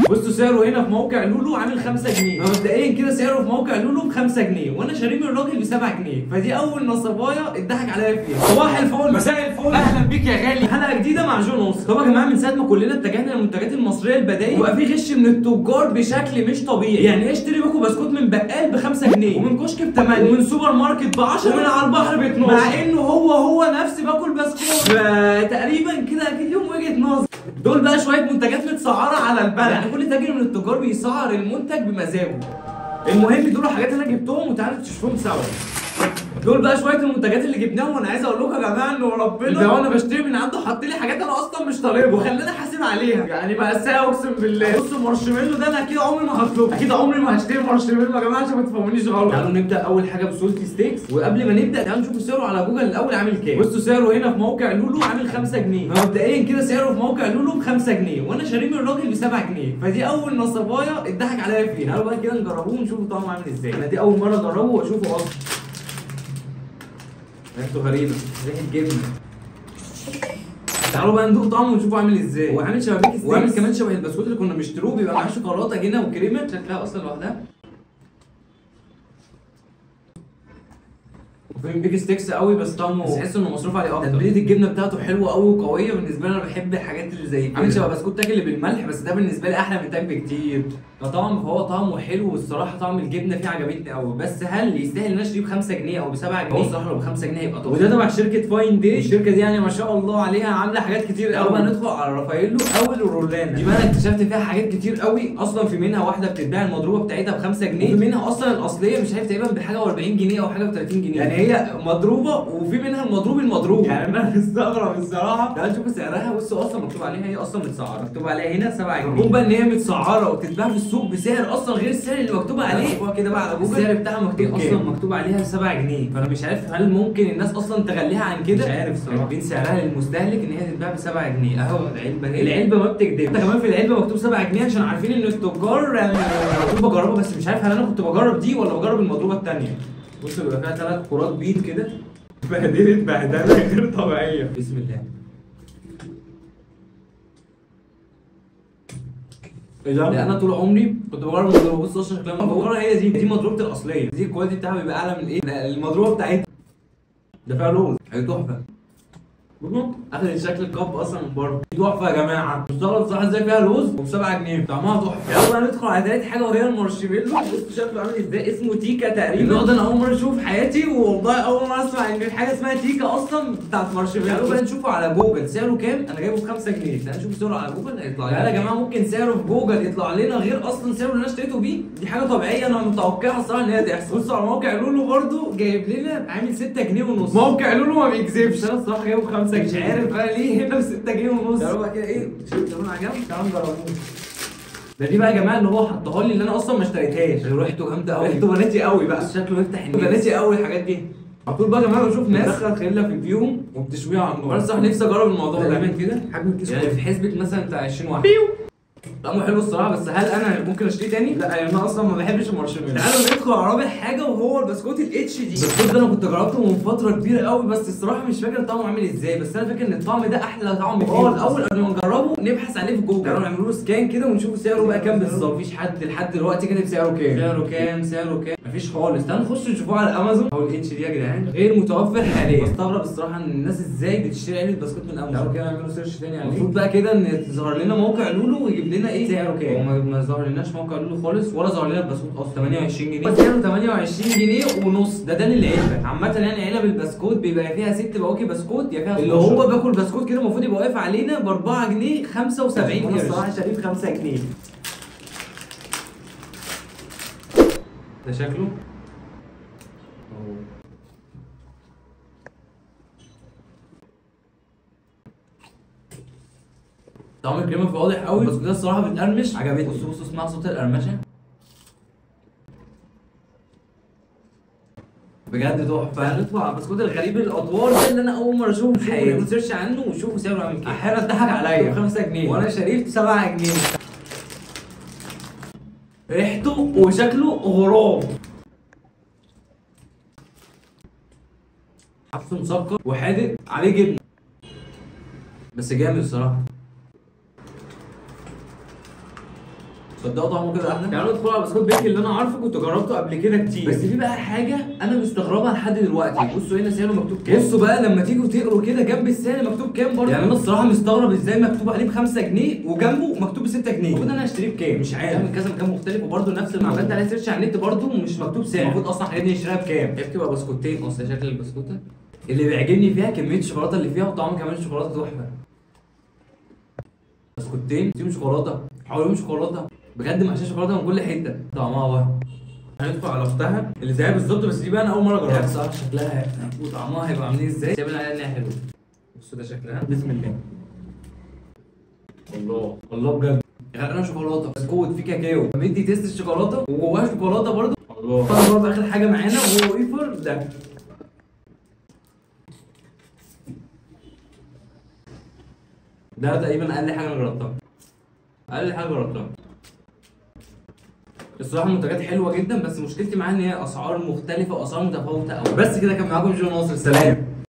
بصوا سعره هنا في موقع لولو عامل 5 جنيه. مبدئيا كده سعره في موقع لولو ب 5 جنيه وانا شاريه من الراجل ب 7 جنيه، فدي اول نصبايه اتضحك عليا فيها. صباح الفل، مساء الفل، اهلا بيك يا غالي، حلقة جديدة مع جو ناصر. طبعا يا جماعة من ساعة ما كلنا اتجهنا للمنتجات المصرية البدائية وبقى في غش من التجار بشكل مش طبيعي. يعني اشتري باكو بسكوت من بقال ب 5 جنيه ومن كشك ب 8 ومن سوبر ماركت ب 10 ومن على البحر ب 12، مع انه هو نفس باكل بسكوت. فتقريبا كده اكيد ليهم وجهه نظر. دول بقى شوية منتجات متسعره على البلد، يعني كل تاجر من التجار بيسعر المنتج بمزاجه. المهم دول حاجات انا جبتهم وتعالوا تشوفوهم سوا. دول بقى شوية المنتجات اللي جبناهم، وانا عايز اقول لكم يا جماعة انه ربنا ده وانا بشتري من عنده حط لي حاجات انا اصلا مش طالبها وخلاني احاسب عليها، يعني مأساة اقسم بالله. بصوا مارشميلو ده انا اكيد عمري ما هطلبه، اكيد عمري ما هشتري مارشميلو يا جماعة عشان ما تفهمونيش غلط. تعالوا نبدا اول حاجة ب Salty Sticks، وقبل ما نبدا تعالوا نشوف سعره على جوجل الاول عامل كام. بصوا سعره هنا في موقع لولو عامل 5 جنيه. مبدئيا كده سعره في موقع لولو ب 5 جنيه وانا شاريه من الراجل ب 7 جنيه، فدي اول نصبايه اتضحك عليا فيها. تعالوا بقى كده نجربوه ونشوف طعمه عامل ازاي. انا دي اول مرة اجربه واشوفه اصلا. ريحته غريبة، ريحة جبنة. تعالوا بقى ندوق طعمه ونشوفه عامل ازاي. هو عامل شبه بيك ستيكس، وعامل كمان شبه البسكوت اللي كنا بنشتروه، بيبقى معاه شوكولاتة هنا وكريمة، شكلها اصلا لوحدها. وفين بيك ستيكس قوي بس طعمه تحس انه مصروف عليه اكتر. تتبيلة الجبنة بتاعته حلوة قوي وقوية. بالنسبة لي انا بحب الحاجات اللي زي كده. عامل شبه بسكوت تاك اللي بالملح، بس ده بالنسبة لي احلى من تاك بكتير. فطعم فهو طعمه حلو والصراحة طعم الجبنة فيه عجبتني قوي. بس هل يستاهل ان انا اشتريه ب 5 جنيه او ب 7 جنيه؟ هو الصراحة لو ب 5 جنيه هيبقى طبعا. وده تبع شركة فاين داي، الشركة دي يعني ما شاء الله عليها عامله حاجات كتير قوي. بقى ندخل على رافايلو او الرولانه دي بقى انا اكتشفت فيها حاجات كتير قوي. اصلا في منها واحدة بتتباع المضروبه بتاعتها ب 5 جنيه، وفي منها اصلا الاصلية مش عارف تقريبا بحاجة و40 جنيه او حاجة ب 30 جنيه، يعني هي مضروبة وفي منها المضروب المضروب. يعني انا مستغرب الصراحة. تعالوا نشوف سعرها. بصوا اصلا مكتوب عليها هي اصلا متسعره، مكتوب عليها هنا 7 جنيه. ممكن بقى ان هي متسعره وتتباع في السوق بسعر اصلا غير السعر اللي مكتوب عليه. هو كده بقى على جوجل السعر بتاعها مكتوب اصلا مكتوب عليها 7 جنيه، فانا مش عارف هل ممكن الناس اصلا تغليها عن كده؟ مش عارف الصراحة. بين سعرها للمستهلك ان هي تتباع ب 7 جنيه اهو. العلبة هي العلبة ما بتكدبش، حتى كمان في العلبة مكتوب 7 جنيه عشان عارفين ان التجار. يعني انا كنت بجربها بس مش عارف هل انا كنت بجرب دي ولا بجرب المضروبه الثانية. بصوا بيبقى فيها 3 كرات بيض كده، بهدلت بهدله غير طبيعية. بسم الله. ايه ده؟ لا انا طول عمري كنت بجرب المضروبه. بص اصلا شكلها مضروبة، هي دي مضروبة الاصلية دي، ال quality بتاعها بيبقى اعلى من ايه المضروبه بتاعتها. ده فيها لوز، هي تحفة. اخدت شكل ال cup اصلا من بره، دي تحفة يا جماعة. مستغرب الصراحة ازاي فيها لوز وب 7 جنيه، طعمها تحفة. يلا ندخل على ثالث حاجة وهي المارشميلو. بصوا شكله عامل ازاي، اسمه تيكا تقريبا. النوع ده انا اول مرة اشوفه في حياتي، والله اول مرة اسمع ان في حاجة اسمها تيكا اصلا بتاعت مارشميلو. تعالوا بقى نشوفه على جوجل سعره كام. انا جايبه ب 5 جنيه، تعالوا نشوف سعره على جوجل هيطلع لنا. يا جماعة ممكن سعره في جوجل يطلع لنا غير اصلا سعره اللي انا اشتريته بيه، دي حاجة طبيعية انا متوقعها الصراحة ان هي تحصل. بصوا على موقع لولو برده جايب لنا عامل 6 جنيه ونص. موقع لولو ما بيكذبش، انا الصراحة جايبه 5 جنيه، مش عارف بقى ليه هنا ب 6 جنيه ونص. تعالوا بقى كده ايه شيلوا على جنب، تعالوا نجربوه. ده دي بقى يا جماعة اللي هو حطها لي اللي انا اصلا ما اشتريتهاش. ريحته جامدة قوي، ريحته بناتي قوي بقى، شكله يفتح النفس، بناتي قوي الحاجات دي. على طول بقى يا جماعة بشوف ناس بتدخل خله في فيهم وبتشويها على النار. انا الصراحة نفسي اجرب الموضوع ده تقريبا كده حجم الكيس، يعني في حسبه مثلا بتاع 20 واحدة. طعمه حلو الصراحة، بس هل انا ممكن اشتريه تاني؟ لا يعني انا اصلا ما بحبش المارشميلو. تعالوا ندخل على رابع حاجة وهو البسكوت ال HD. البسكوت ده انا كنت جربته من فترة كبيرة قوي، بس الصراحة مش فاكر طعمه عامل ازاي، بس انا فاكر ان الطعم ده احلى طعم فيه. الاول قبل ما نجربه نبحث عليه في جوجل. تعالوا نعمل له scan كده ونشوف سعره بقى كام بالظبط. مفيش حد لحد دلوقتي كاتب سعره كام، سعره كام، سعره كام، مفيش خالص. تعالوا نخش نشوفوه على امازون. هو ال HD يا جدعان غير متوفر حاليا. بستغرب الصراحة ان الناس ازاي بتشتري علبة بسكوت من امازون. تعالوا كده نعمل له search تاني عليه. المفروض بقى كده ان تظهر لنا موقع لولو ويجيب لنا ايه سعره كام. هو ما ظهر لناش موقع لولو خالص ولا ظهر لنا البسكوت اصلا. 28 جنيه سعره، 28 جنيه ونص. ده للعلبه عامة، يعني علب البسكوت بيبقى فيها 6 بواكي بسكوت، يا فيها اللي هو باكل بسكوت كده المفروض يبقى واقف علينا ب 4 جنيه 75 قرش. انا الصراحة شاريه ب 5 جنيه. ده شكله طعم الكريمة فيه واضح قوي، بس ده الصراحة بتقرمش، عجبتني. بصوا بصوا اسمع صوت القرمشه بجد تحفة. هندخل على البسكوت الغريب الاطوار ده اللي انا اول مرة اشوفه في حياتي. نعمل search عنه ونشوفه سعره عامل كام. احيانا اتضحك عليا 5 جنيه وانا شاريه 7 جنيه. ريحته وشكله غراب، حبسه مسكر وحادق عليه جبنه، بس جامد الصراحة. صدقوا طعمه كده احلى. تعالوا ندخل على بسكوت بيك اللي انا عارفه، كنت جربته قبل كده كتير. بس في بقى حاجة انا مستغربها لحد دلوقتي. بصوا هنا سعره مكتوب كام. بصوا بقى لما تيجوا تقروا كده جنب السعر مكتوب كام برضه. يعني انا الصراحة مستغرب ازاي مكتوب عليه ب 5 جنيه وجنبه مكتوب ب 6 جنيه. المفروض انا هشتريه بكام؟ مش عارف. من كذا مكان مختلف وبرضه نفس اللي عملت عليه search على النت برضه مش مكتوب سعر. المفروض اصلا الحاجات دي نشتريها بكام؟ هي بتبقى بسكوتين اصلا. شكل البسكوته اللي بيعجبني فيها كمية الشوكولاتة اللي فيها، وطعم كمان الشوكولاتة تحفة. بسكوتين فيهم شوكولاتة، حواليهم شوكولاتة، بجد محشيه شوكولاتة من كل حتة، طعمها وهم. هندخل على اختها اللي زيها بالظبط، بس دي بقى انا اول مرة اجربها. بصراحة شكلها وطعمها هيبقى عاملين ازاي؟ سايبين عليها انها حلوة. بصوا ده شكلها، بسم الله. الله الله بجد غرقانة شوكولاتة، بسكوت فيه كاكاو، بيدي taste الشوكولاتة وجواها شوكولاتة برده. الله. برضه اخر حاجة معانا وهو ويفر ده. ده تقريبا اقل حاجة انا جربتها، اقل حاجة جربتها الصراحة. منتجات حلوة جدا، بس مشكلتي معاها ان هي اسعار مختلفة واسعار متفاوتة قوي. بس كده، كان معاكم جو ناصر، سلام.